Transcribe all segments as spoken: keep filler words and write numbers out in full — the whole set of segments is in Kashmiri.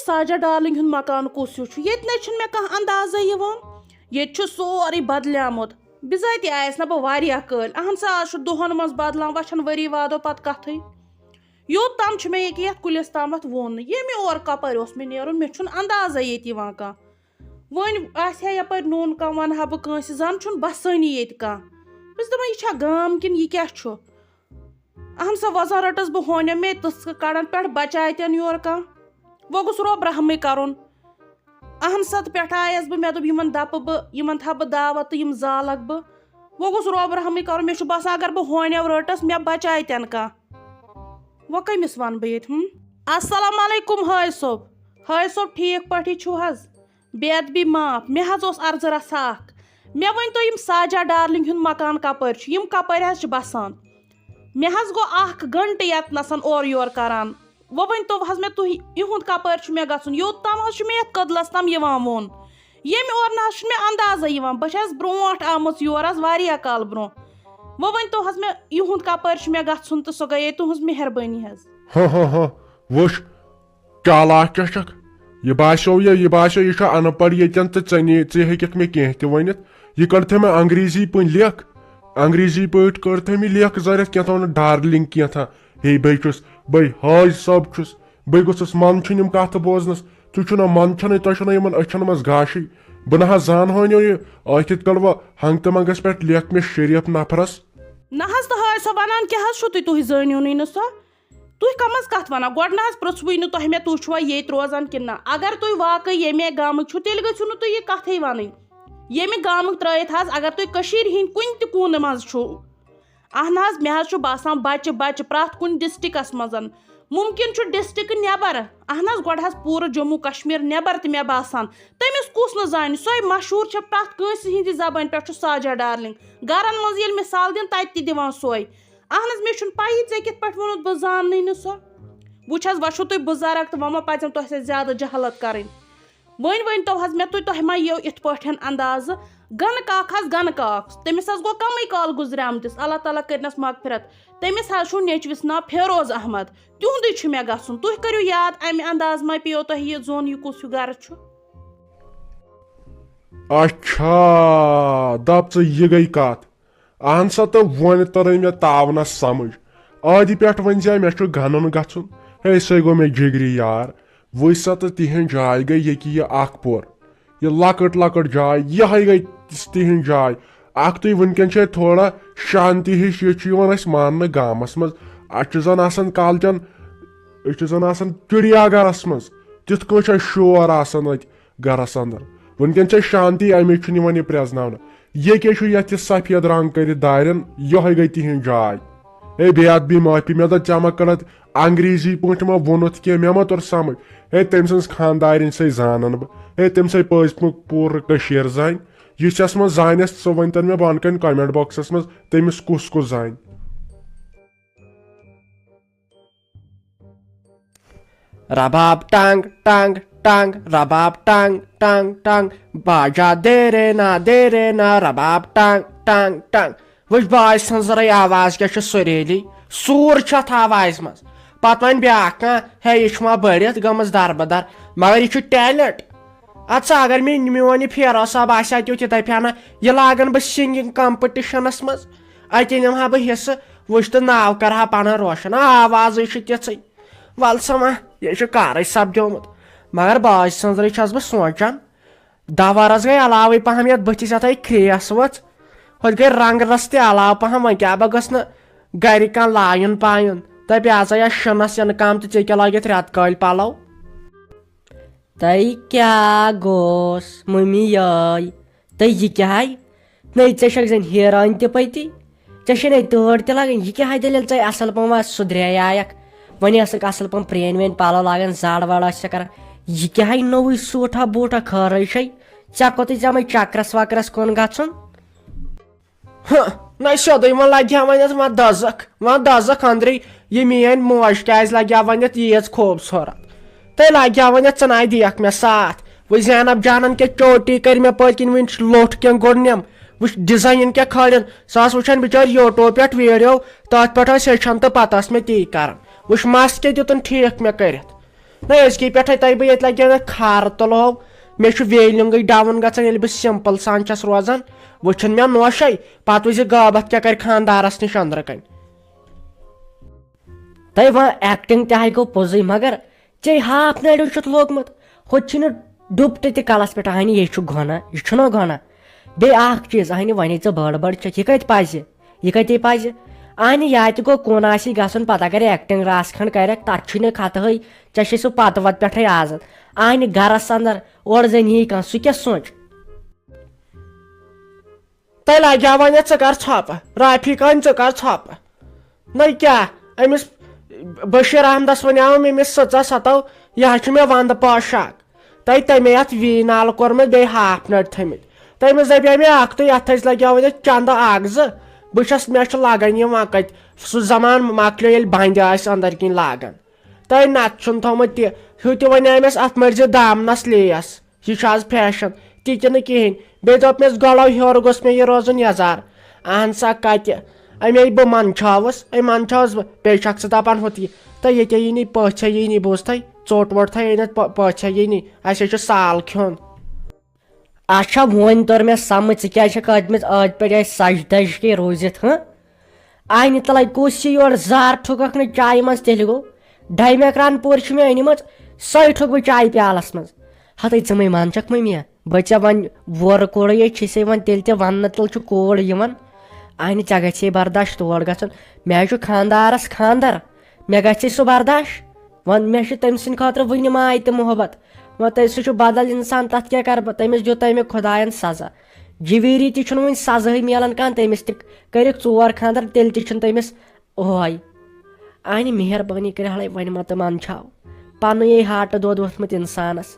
ساجا ڈارلنگ ہُنٛد مکان کُس ہیوٗ چھُ؟ ییٚتہِ نَے چھُنہٕ مےٚ کانٛہہ اندازَے یِوان۔ ییٚتہِ چھُ سورُے بدلیٛامُت۔ بِذٲتی آیَس نہ بہٕ واریاہ کٲلۍ۔ اہن سا، آز چھُ دۄہَن منٛز بدلان، وۄنۍ چھَنہٕ ؤری وادو پتہٕ کَتھٕے۔ یوٚت تام چھُ مےٚ ییٚکیٛاہ یَتھ کُلِس تامَتھ ووٚن نہٕ۔ ییٚمہِ اورٕ کَپٲرۍ اوس مےٚ نیرُن، مےٚ چھُنہٕ اندازَے ییٚتہِ یِوان کانٛہہ۔ وۄنۍ آسہِ ہا یَپٲرۍ نوٗن کانٛہہ، وَنہٕ ہا بہٕ کٲنٛسہِ، زَن چھُنہٕ بَسٲنی ییٚتہِ کانٛہہ۔ بہٕ چھَس دَپان، یہِ چھا گام کِنہٕ یہِ کیٛاہ چھُ؟ اہن سا، وۄزن رٔٹٕس بہٕ ہونٮ۪و مے تٕژھ کڑان پٮ۪ٹھ بچاے تٮ۪ن یورٕ کانٛہہ۔ وۄنۍ گوٚژھ رۄب رحمٕے کرُن۔ اہن سا، تہٕ پٮ۪ٹھٕ آیس بہٕ، مےٚ دوٚپ، یِمن دپہٕ بہٕ، یِمن تھاوٕ بہٕ دعوت تہٕ یِم زالکھ بہٕ۔ وۄنۍ گوٚژھ رۄب رحمٕے کرُن، مےٚ چھُ باسان، اگر بہٕ ہونٮ۪و رٔٹٕس، مےٚ بچاے تٮ۪ن کانٛہہ۔ وۄنۍ کٔمِس ونہٕ بہٕ ییٚتہِ؟ ہُم؟ السلام علیکم حٲج صٲب۔ حٲج صٲب، ٹھیٖک پٲٹھی چھِو حظ؟ بے ادبی معاف، مےٚ حظ اوس عرضہٕ رژھا اکھ۔ مےٚ ؤنۍ تو، یِم ساجا ڈارلنگ ہُنٛد مکان کپٲرۍ چھُ؟ یِم کپٲرۍ حظ چھِ بسان؟ مےٚ حظ گوٚو اکھ گنٹہٕ یتنس اورٕ یورٕ کران۔ وۄنۍ ؤنۍ تو حظ مےٚ تُہۍ، یِہُنٛد کپٲرۍ چھُ مےٚ گژھُن؟ یوٚت تام حظ چھُ مےٚ یتھ کٔدلس تام یِوان ووٚن۔ ییٚمہِ اورٕ نہ حظ چھُنہٕ مےٚ اندازے یِوان۔ بہٕ چھَس برونٛٹھ آمٕژ یور حظ واریاہ کال برونٛہہ۔ وۄنۍ ؤنۍ تو حظ مےٚ، یِہُنٛد کپٲرۍ چھُ مےٚ گژھُن، تہٕ سۄ گٔیے تُہٕنٛز مہربٲنی حظ۔ ہاں ہاں ہاں، وٕچھ، چالاک کیٛاہ چھکھ؟ یہِ باسیو یہِ، یہِ باسیو یہِ چھُ ان پڑھ ییٚتٮ۪ن تہٕ ژےٚ نی-، ژےٚ ہیٚککھ نہٕ کینٛہہ تہِ ؤنِتھ۔ یہِ کٔرتھے مےٚ انگریزی پٲٹھۍ لیکھ، انگریزی پٲٹھۍ کٔرتھے مےٚ لیکھ زٲرِتھ کینٛہہ تام ونان ڈارلنگ کینٛہہ تام۔ ہے، بے چھُس، بے حٲج صٲب چھُس، بے گوٚژھُس منٛد چھُنہٕ یِم کتھٕ بوزنس۔ تُہۍ چھُو نہ منٛد چھنٕے، تۄہہِ چھُو نہ یِمن أچھن منٛز گاشٕے۔ بہٕ نہ حظ زانہٕ ہٲنیو یہِ، ٲتھِت کلوٕ ہنٛگتہٕ منٛگس پٮ۪ٹھ لیکھ مےٚ شریف نفرس۔ نہ حظ، تہٕ حٲج صٲب ونان کیٛاہ حظ چھُو تُہۍ، تُہۍ زٲنِو نٕے نہٕ سۄ؟ تُہۍ کَم حظ کَتھ وَنان؟ گۄڈٕ نہ حظ پرٛژھوٕے نہٕ تۄہہِ مےٚ، تُہۍ چھُوا ییٚتہِ روزان کِنہٕ نہ؟ اگر تُہۍ واقعٕے ییٚمے گامٕکۍ چھِو، تیٚلہِ گٔژھِو نہٕ تُہۍ یہِ کَتھٕے وَنٕنۍ۔ ییٚمہِ گامٕکۍ ترٛٲیِتھ حظ، اگر تُہۍ کٔشیٖرِ ہِنٛدۍ کُنہِ تہِ کوٗنہٕ منٛز چھِو۔ اہن حظ، مےٚ حظ چھُ باسان بَچہِ بَچہِ پرٛٮ۪تھ کُنہِ ڈسٹرکس منٛز۔ مُمکِن چھُ ڈسٹرکہٕ نٮ۪بر۔ اہن حظ، گۄڈٕ حظ پوٗرٕ جموں کشمیر نٮ۪بر تہِ مےٚ باسان۔ تٔمِس کُس نہٕ زانہِ؟ سۄے مشہوٗر چھےٚ پرٛٮ۪تھ کٲنٛسہِ ہِنٛدِ زبٲنۍ پٮ۪ٹھ چھُ ساجا ڈارلنگ۔ گرن منٛز ییٚلہِ مثال دِن، تَتہِ تہِ دِوان سۄے۔ اہن حظ، مےٚ چھُنہٕ پَیی ژےٚ کِتھ پٲٹھۍ ووٚنُتھ بہٕ زاننٕے نہٕ سۄ۔ وٕچھ حظ، وۄنۍ چھِو تُہۍ بُزرگ تہٕ وۄنۍ ما پَزٮ۪م تۄہہِ سۭتۍ زیادٕ جہالت کَرٕنۍ۔ وۄنۍ ؤنۍ تو حظ مےٚ تُہۍ، تۄہہِ ما یِیو یِتھ پٲٹھۍ اندازٕ؟ گنہٕ کاک حظ، گنہٕ کاک، تٔمِس حظ گوٚو کمٕے کال گُزریمتِس، اللہ تعالیٰ کٔرنس مغفرت۔ تٔمِس حظ چھُ نیٚچوِس ناو فیروز احمد، تِہُنٛدُے چھُ مےٚ گژھُن۔ تُہۍ کٔرِو یاد، امہِ اندازٕ ما پیٚیو تۄہہِ یہِ زوٚن، یہِ کُس ہیوٗ گرٕ چھُ؟ اچھا، دپ ژٕ، یہِ گٔے کتھ۔ اہن سا، تہٕ وۄنۍ ترٲے مےٚ تاونس سمجھ۔ عٲدِ پٮ۪ٹھ ؤنۍ زِ مےٚ چھُ گنُن گژھُن۔ ہے، سُے گوٚو مےٚ جگری یار۔ وٕچھ سا، تہٕ تِہنٛز جاے گٔے ییٚکیٛاہ یہِ اکھ پور۔ یہِ لۄکٕٹ لۄکٕٹ جاے، یِہوٚے گٔے تِہنٛز جاے۔ اکھ تُہۍ، وٕنکٮ۪ن چھِ اَتہِ تھوڑا شانتی ہِش، یہِ چھُ یِوان اَسہِ ماننہٕ گامس منٛز۔ اَتہِ چھُ زن آسان کالچن، أسۍ چھِ زن آسان چڑیا گرس منٛز۔ تِتھ کٲٹھۍ چھُ اَسہِ شور آسان أتۍ گرس اندر۔ وٕنکٮ۪ن چھےٚ شانتی، اَمے چھُنہٕ یِوان یہِ پرٛزناونہٕ۔ یہِ کیٛاہ چھُ یَتھ یہِ سفید رنگ کٔرِتھ دارٮ۪ن؟ یِہوٚے گٔے تِہنٛز جاے۔ ہے، بے ادبی معٲفی، مےٚ دوٚپ ژےٚ ما کٔرتھ انگریزی پٲٹھۍ ما ووٚنُتھ کینٛہہ، مےٚ ما توٚر سمجھ۔ ہے، تٔمۍ سٕنٛز خانٛدارِنۍ سٕے زانن بہٕ۔ ہے، تٔمۍ سٕے پٔزۍ پٲٹھۍ پوٗرٕ کٔشیٖر زانہِ۔ یہِ چھَس منٛز زانٮ۪س، سُہ ؤنۍتن مےٚ بۄنہٕ کَنہِ comment boxس منٛز، تٔمِس کُس کُس زانہِ۔ رباب ٹنگ ٹنگ ٹنگ، رباب ٹنگ ٹنگ ٹنگ، باجا دے رے نا دے رے نا، رباب ٹنگ ٹنگ ٹنگ۔ وٕچھ باج سٕنٛزرے آواز کیٛاہ چھِ سُریلی، سوٗر چھُ اَتھ آوازِ منٛز۔ پتہٕ وَنہِ بیٛاکھ کانٛہہ، ہے، یہِ چھُ وۄنۍ بٔڑِتھ گٔمٕژ دربٕدر، مگر یہِ چھُ talent۔ اَدٕ سا، اگر مےٚ، میون یہِ پھیرو صٲب آسہِ ہا تیُتھ، یہِ دَپہِ ہا نہ، یہِ لاگن بہٕ singing competitionس منٛز، اَتی نِمہٕ ہا بہٕ حصہٕ، وٕچھ تہٕ ناو کرٕ ہا پنُن روشن۔ آ، آوازٕے چھِ تِژھٕے۔ وَلہٕ سا وۄنۍ، یہِ چھُ کارٕے سپدیومُت۔ مگر باج سٕنٛزرٕے چھَس بہٕ سونٛچان، دَہ ؤرس گٔے علاوٕے پہم یَتھ بٕتھِس، یَتھ آیہِ کھرٛیس ؤژھ، ہُتھ گٔے رنٛگ رَس تہِ علاوٕ پہم۔ وۄنۍ کیٛاہ بہٕ گٔژھ نہٕ گرِ کانٛہہ لایُن پایُن؟ دَپہِ آز آیا شِنَس یِنہٕ کم تہٕ ژےٚ کیٛاہ لٲگِتھ رٮ۪تہٕ کٲلۍ پَلو؟ تۄہہِ کیٛاہ گوٚوس مٔمی یٲے؟ تہٕ یہِ کیٛاہ ہے؟ نَے ژےٚ چھَکھ زَن ہیران تہِ پٔتی۔ ژےٚ چھے نَے تٲر تہِ لَگان۔ یہِ کیٛاہ ہے دٔلیٖل؟ ژےٚ اَصٕل پٲٹھۍ وۄنۍ سُدھرییایَکھ۔ وۄنۍ ٲسٕکھ اَصٕل پٲٹھۍ پرٛٲنۍ وٲنۍ پَلو لاگان، زَڈ وَڈ ٲسِکھ کَران۔ یہِ کیٛاہ ہے نوٚوُے سوٗٹھا بوٗٹھا خٲرٕے چھے؟ ژےٚ کوٚتُے ژےٚ وۄنۍ چَکرَس وَکرَس کُن گژھُن؟ ہہ، نَے سیوٚدُے وۄنۍ لَگہِ ہا وۄنۍ اَتھ وۄنۍ دَزَکھ، وۄنۍ دَزَکھ أنٛدرٕے۔ یہِ میٛٲنۍ موج کیٛازِ لَگہِ ہا وۄنۍ اَتھ ییٖژ خوٗبصوٗرت؟ تہٕ لَگہِ ہا وۄنۍ اَتھ، ژٕ نَے دِیَکھ مےٚ ساتھ۔ وۄنۍ زینب جانَن کیٛاہ چوٹی کٔرۍ مےٚ پٔتۍ کِنۍ، وٕنۍ چھُ لوٚٹھ کینٛہہ گوٚڑنِم۔ وٕچھ design کیٛاہ کھٲلِن۔ سۄ ٲس وٕچھان بِچٲرۍ YouTube پٮ۪ٹھ video، تَتھ پٮ۪ٹھ ٲس ہیٚچھان تہٕ پَتہٕ ٲس مےٚ تی کَران۔ وٕچھ مَس کیٛاہ دیُتُن ٹھیٖک مےٚ کٔرِتھ۔ نہ، أزکی پٮ۪ٹھے تۄہہِ بہٕ ییٚتہِ لگیو نہ کھار تُلہو۔ مےٚ چھُ ویلِنگٕے ڈاوُن گژھان، ییٚلہِ بہٕ سِمپٕل سان چھَس روزان۔ وٕچھُن مےٚ نوشے، پتہٕ وٕچھِ گٲبتھ کیٛاہ کرِ خانٛدارس نِش أنٛدرٕ کنہِ۔ تۄہہِ وۄنۍ ایکٹنگ تہِ ہاے گوٚو پوٚزُے، مگر ژےٚ ہاف نرِ چھُتھ لوگمُت۔ ہُتہِ چھُنہٕ ڈُپٹہٕ تہِ کلس پٮ۪ٹھ اہنہِ، یے چھُ گۄناہ، یہِ چھُنہ گۄناہ؟ بیٚیہِ اکھ چیٖز، اہنہِ وۄنۍ ژٕ بٔڑ بٔڑ چھکھ، یہِ کتہِ پزِ؟ یہِ کتے پزِ؟ اہنہِ یا تہِ گوٚو کُن آسی گژھُن، پتہٕ اگر ایکٹنگ رژھ کھنڈ کرکھ، تتھ چھُے نہٕ خطہٕے۔ ژےٚ چھے سُہ پتہٕ وتہٕ پٮ۪ٹھے عادت۔ اہنہِ گرس اندر اورٕ زن یی کانٛہہ، سُہ کیٛاہ سونٛچہِ؟ تۄہہِ لگیٛاو وۄنۍ ژٕ کر ژھۄپہٕ، رافی کامہِ ژٕ کر ژھۄپہٕ۔ نَے کیٛاہ، أمِس بشیٖر احمدس وَنیٛاوُم، أمِس سٕژس ہتو، یہِ حظ چھُ مےٚ ونٛدٕ پوشاک۔ تۄہہِ تَمے اَتھ وی نالہٕ کوٚرمُت، بیٚیہِ ہاف نٔرۍ تھٲمٕتۍ۔ تٔمِس دَپیٛاو مےٚ اَکھتُے، اَتھ حظ لگیٛاو وۄنۍ اَتھ چندٕ اکھ زٕ، بہٕ چھَس، مےٚ چھُ لگان یہِ وۄنۍ کَتہِ، سُہ زمان مۄکلیو ییٚلہِ بنٛدِ آسہِ أنٛدٕرۍ کِنۍ لاگان۔ تۄہہِ نَتہٕ چھُنہٕ تھوٚمُت تہِ، ہُہ تہِ وَنیٛاو مےٚ اَتھ مٔرزِ دامنَس لیس۔ یہِ چھُ آز فیشن تہِ کِنہٕ کِہیٖنۍ؟ بیٚیہِ دوٚپ مےٚ، گۄڈَو ہیوٚر گوٚژھ مےٚ یہِ روزُن یَزار۔ اہن سا کَتہِ؟ اَمے بہٕ منٛدچھاوُس، أمۍ منٛدچھاوُس بہٕ۔ بیٚیہِ چھَکھ ژٕ دَپان ہُتہِ یہِ۔ تہٕ ییٚکیٛاہ یی نہٕ پٲژھے، یی نہٕ بوٗزتھٕے، ژوٚٹ ووٚٹ تھَے أنِتھ پٲ-، پٲژھے یی نہٕ۔ اَسے چھُ سال کھیوٚن۔ اچھا، وۄنۍ توٚر مےٚ سمجھ، ژٕ کیٛازِ چھَکھ أتمِتۍ أتھۍ پٮ۪ٹھ اَسہِ سجہِ دَجہِ کے روٗزِتھ، ہہ؟ آینہِ تَلَے کُس یہِ یورٕ زار ٹھُکَکھ نہٕ چایہِ منٛز تیٚلہِ گوٚو؟ ڈایمکران پورِ چھِ مےٚ أنمٕژ، سۄے ٹھُکہٕ بہٕ چایہِ پیالَس منٛز۔ ہَتَے ژٕ مَے منٛدچھَکھ مٔمی۔ بہٕ ژےٚ وۄنۍ وورٕ کورُے یے چھِسے وۄنۍ، تیٚلہِ تہِ وَننہٕ تیٚلہِ چھُ کوڑ یِوان۔ اہنہِ، ژےٚ گژھِ ہے برداش تور گژھُن۔ مےٚ حظ چھُ خانٛدارَس خانٛدر، مےٚ گژھِ ہے سُہ برداش؟ وۄنۍ مےٚ چھُ تٔمۍ سٕنٛدِ خٲطرٕ وٕنہِ ماے تہٕ محبت۔ وۄنۍ تٔمۍ سُہ چھُ بدل اِنسان، تَتھ کیٛاہ کَرٕ بہٕ؟ تٔمِس دیُت تَمہِ خۄدایَن سزا۔ جِویٖری تہِ چھُنہٕ وٕنہِ سزاہٕے میلان کانٛہہ، تٔمِس تہِ کٔرِکھ ژور خانٛدر، تیٚلہِ تہِ چھُنہٕ تٔمِس اوہے۔ اہنہِ، مہربٲنی کٔرِتھ ہَلَے وۄنۍ مہ تہٕ منٛدچھاو، پَنُن یے ہاٹہٕ دۄد ووٚتھمُت اِنسانَس۔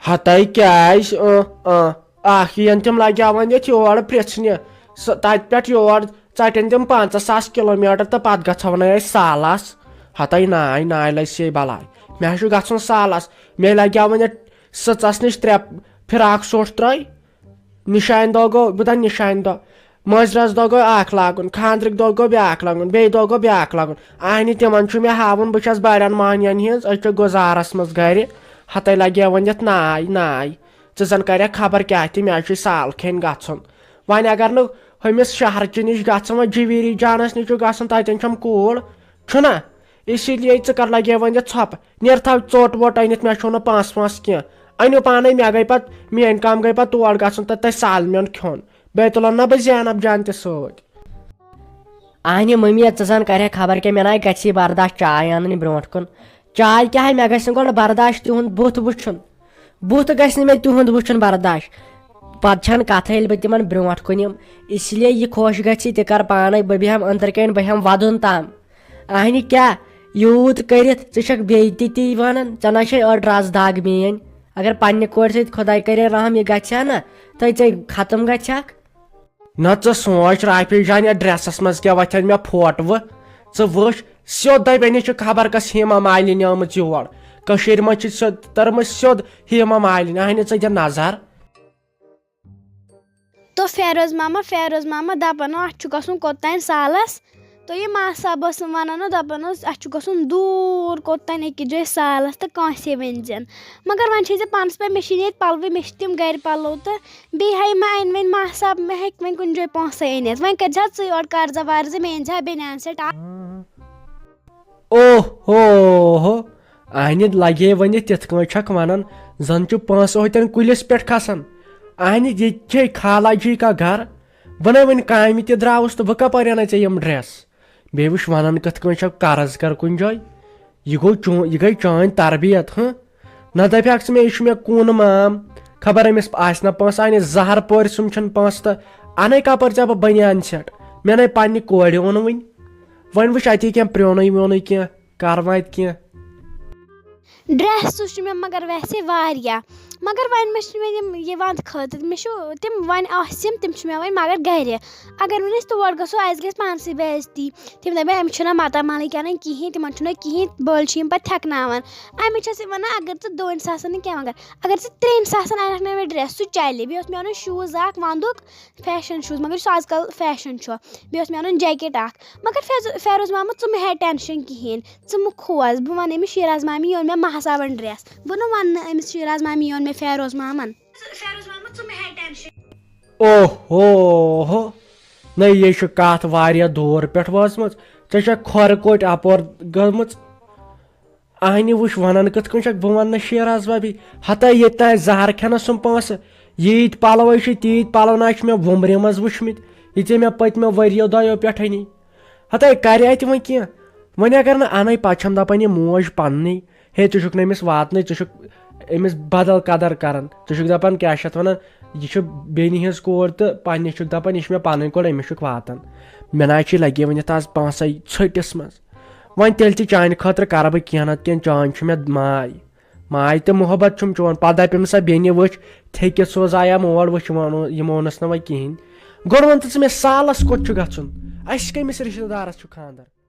ہتاے کیازِ؟ اۭں، اۭں۔ اکھ یِن تِم لگیاون یتھ یور پرژھنہِ۔ سُہ تتہِ پٮ۪ٹھ یور ژٹن تِم پنژاہ ساس کلوٗمیٹر تہٕ پتہٕ گژھو نہٕ أسۍ سالس۔ ہتاے ناے، ناے لسے بلاے۔ مےٚ حظ چھُ گژھُن سالس۔ مےٚ لگیاون یتھ سٕژس نِش ترٛےٚ فراک سوٗٹ ترٛٲے۔ نِشانہِ دۄہ گوٚو، بہٕ دپہٕ نِشانہِ دۄہ۔ مٲنٛزِ رٲژ دۄہ گوٚو اکھ لاگُن، خانٛدرٕکۍ دۄہ گوٚو بیٛاکھ لاگُن، بیٚیہِ دۄہ گوٚو بیٛاکھ لاگُن۔ اہنہِ، تِمن چھُ مےٚ ہاوُن، بہٕ چھَس بڑٮ۪ن مہنین ہٕنٛز، أسۍ چھِ گُزارس منٛز گرِ۔ ہتے لگے وۄنۍ یتھ ناے ناے۔ ژٕ زن کرکھ خبر کیٛاہ تہِ، مےٚ حظ چھُے سال کھیٚنۍ گژھُن۔ وۄنۍ اگر نہٕ ہُمِس شہرچہِ نِش گژھٕ وۄنۍ، جویری جانس نِش چھُ گژھُن، تتٮ۪ن چھَم کوٗر، چھُنا؟ اسی لیے ژٕ کر لگے وۄنۍ یتھ ژھۄپہٕ۔ نیر تھاو ژوٚٹ ووٚٹ أنِتھ، مےٚ چھُو نہٕ پونٛسہٕ وونٛسہٕ کینٛہہ۔ أنِو پانے، مےٚ گٔے پتہٕ، میٲنۍ کٲم گٔے پتہٕ تور گژھُن تہٕ تتہِ سالمٮ۪ن کھیوٚن۔ بیٚیہِ تُلن نہ بہٕ زینب جان تہِ سۭتۍ۔ اہنہِ مٔمی، ژٕ زن کرے خبر کیٛاہ، مےٚ ناے گژھی برداش چاے انٕنۍ برونٛٹھ کُن۔ چاے کیٛاہ ہے، مےٚ گژھِ نہٕ گۄڈٕ برداش تِہُنٛد بُتھ وٕچھُن۔ بُتھ گژھِ نہٕ مےٚ تِہُنٛد وٕچھُن برداش۔ پتہٕ چھنہٕ کتھے ییٚلہِ بہٕ تِمن برونٛٹھ کُن یِم۔ اس لیے یہِ خۄش گژھی تہِ کر پانے، بہٕ بیٚہم أنٛدرٕ کنۍ، بہٕ ہٮ۪م ودُن تام۔ اہنہِ کیٛاہ یوٗت کٔرِتھ ژٕ چھکھ بیٚیہِ تہِ تی ونان؟ ژےٚ نہ چھے أڑ رز دگ میٲنۍ۔ اگر پننہِ کورِ سۭتۍ خۄداے کرے رحم یہِ گژھِ ہا نہ، تہٕ ژےٚ ختم گژھِ ہکھ۔ نہ ژٕ سونٛچ رافی جان، یتھ ڈریسس منٛز کیٛاہ وۄتھن مےٚ فوٹوٕ۔ ژٕ وٕچھ، سیوٚد دپہِ أمِس چھِ خبر کس ہیما مالِنۍ آمٕژ یور۔ کٔشیٖرِ منٛز چھِ سیوٚد تٔرمٕژ سیوٚد ہیما مالِنۍ۔ اہنہِ ژٕ دِ نظر۔ تو فیروز ماما، فیروز ماما دپان، اتھ چھُ گژھُن کوٚت تام سالس۔ تو یہِ ماس صاحب ٲس ونان، دپان ٲس، اتھ چھُ گژھُن دوٗر کوٚت تام أکِس جایہِ سالس تہٕ کٲنٛسے ؤنۍ زٮ۪ن۔ مگر وۄنۍ چھے ژےٚ پانس پٮ۪ٹھ، مےٚ چھِنہٕ ییٚتہِ پلوٕے، مےٚ چھِ تِم گرِ پلو تہٕ بیٚیہِ ہاے مےٚ انہِ وۄنۍ ماس صاحب، مےٚ ہیٚکہِ وۄنۍ کُنہِ جایہِ پونٛسے أنِتھ۔ وۄنۍ کٔرۍ زِ ژٕے یورٕ قرضہ ورضہ، مےٚ أنۍ زِ ہا بنیان سیٹ اکھ۔ اوہ ہو ہو، اہنہِ لگے وۄنۍ تِتھ کٲٹھۍ چھکھ ونان، زن چھُ پونٛسہٕ ہوتٮ۪ن کُلِس پٮ۪ٹھ کھسان۔ اہنہِ ییٚتہِ چھے خالہ جی کا گھر، بہٕ نے وۄنۍ کامہِ تہِ درٛاوُس تہٕ بہٕ کپٲرۍ انَے ژےٚ یِم ڈریس؟ بیٚیہِ وٕچھ ونان کِتھ کٲٹھۍ چھکھ، قرض کر کُنہِ جایہِ۔ یہِ گوٚو چون، یہِ گٔے چٲنۍ تربیت، ہہ؟ نہ دپہِ ہاکھ ژٕ مےٚ، یہِ چھُ مےٚ کُن مام۔ خبر أمِس آسہِ نہ پونٛسہٕ، انہِ زہر پورِ سُم چھُنہٕ پونٛسہٕ تہٕ انَے کپٲرۍ ژےٚ بہٕ بنیان سیٹ؟ مےٚ نے پننہِ کورِ اوٚن وٕنہِ۔ وۄنۍ وٕچھ اتی کینٛہہ پرٛونُے ویونُے کینٛہہ۔ کر واتہِ کینٛہہ۔ ڈریسہٕ چھِ مےٚ مگر ویسے واریاہ، مگر وۄنۍ مےٚ چھِ مےٚ یِم یہِ ونٛدٕ خٲطرٕ، مےٚ چھُ تِم وۄنۍ آسہِ یِم، تِم چھِ مےٚ وۄنۍ مگر گرِ۔ اگر وۄنۍ أسۍ تور گژھو، اَسہِ گژھِ پانسٕے بے عزتی۔ تِم دَپن، "أمِس چھُنہ متا مَلٕے کَران کِہیٖنۍ، تِمَن چھُنہ کِہیٖنۍ، بٔلۍ چھِ یِم پَتہٕ تھٮ۪کناوان۔" اَمہِ چھَس یہِ وَنان، اگر ژٕ دۄن ساسَن نہٕ کینٛہہ، مگر اگر ژٕ ترٛٮ۪ن ساسَن اَنَکھ نہٕ مےٚ ڈرٛٮ۪س، سُہ چَلہِ۔ بیٚیہِ اوس مےٚ اَنُن شوٗز اَکھ وَندُک، فیشَن شوٗز، مگر یُس آزکَل فیشَن چھُ۔ بیٚیہِ اوس مےٚ اَنُن جیکٮ۪ٹ اَکھ۔ مگر فیض-، فیروز مامہٕ، ژٕ مہٕ ہےٚ ٹٮ۪نشَن کِہیٖنۍ، ژٕ مہٕ کھوژ۔ بہٕ وَنہٕ أمِس شیراز مامی، یہِ اوٚن مےٚ ماہس اَوَن ڈرٛٮ۪س۔ بہٕ نہٕ وَنہٕ نہٕ أمِس شیراز مامی، یہِ اوٚن مےٚ فیروز مامَن۔ اوہو، نہ، یہِ چھُ کتھ واریاہ دوٗر پٮ۪ٹھ وٲژمٕژ۔ ژےٚ چھےٚ کھۄرٕ کوٹۍ اپور گٔمٕژ۔ اہنہِ وٕچھ، ونان کِتھ کٔنۍ چھکھ، بہٕ ونہٕ نہٕ شیراز بابی۔ ہتا ییٚتہِ تام زہر کھٮ۪نس سُم پونٛسہٕ، ییٖتۍ پلوے چھِ، تیٖتۍ پلو نہ چھِ مےٚ وُمرِ منٛز وٕچھمٕتۍ، یہِ ژےٚ مےٚ پٔتمیو ؤرِیو دۄیو پٮ۪ٹھٕے نی۔ ہتا کرِ اتہِ وۄنۍ کینٛہہ؟ وۄنۍ اگر نہٕ انٕے، پتہٕ چھم دپان یہِ موج پننٕے، ہے، ژٕ چھُکھ نہٕ أمِس واتنٕے، ژٕ چھُکھ أمِس بدل قدر کران۔ ژٕ چھُکھ دپان، کیٛاہ چھِ اتھ ونان، یہِ چھُ بیٚنہِ ہٕنٛز کور تہٕ پننِس چھُکھ دپان، یہِ چھِ مےٚ پنٕنۍ کور، أمِس چھُکھ واتان۔ مےٚ نہ حظ چھِ لگے وۄنۍ یتھ آز پانٛژے ژھٔٹِس منٛز۔ وۄنۍ تیٚلہِ تہِ چانہِ خٲطرٕ کرٕ بہٕ کینٛہہ نتہٕ کینٛہہ، چانۍ چھُ مےٚ ماے، ماے تہٕ محبت چھُم چون۔ پتہٕ دپہِ أمِس، سا بیٚنہِ وٕچھ، تھیٚکِتھ سوز آیا مول، وٕچھ، یِمو اوٚنُس نہٕ وۄنۍ کِہینۍ۔ گۄڈٕ وَن تہٕ ژٕ مےٚ، سالس کوٚت چھُ گژھُن؟ اسہِ کٔمِس رشتہٕ دارس چھُ خانٛدر؟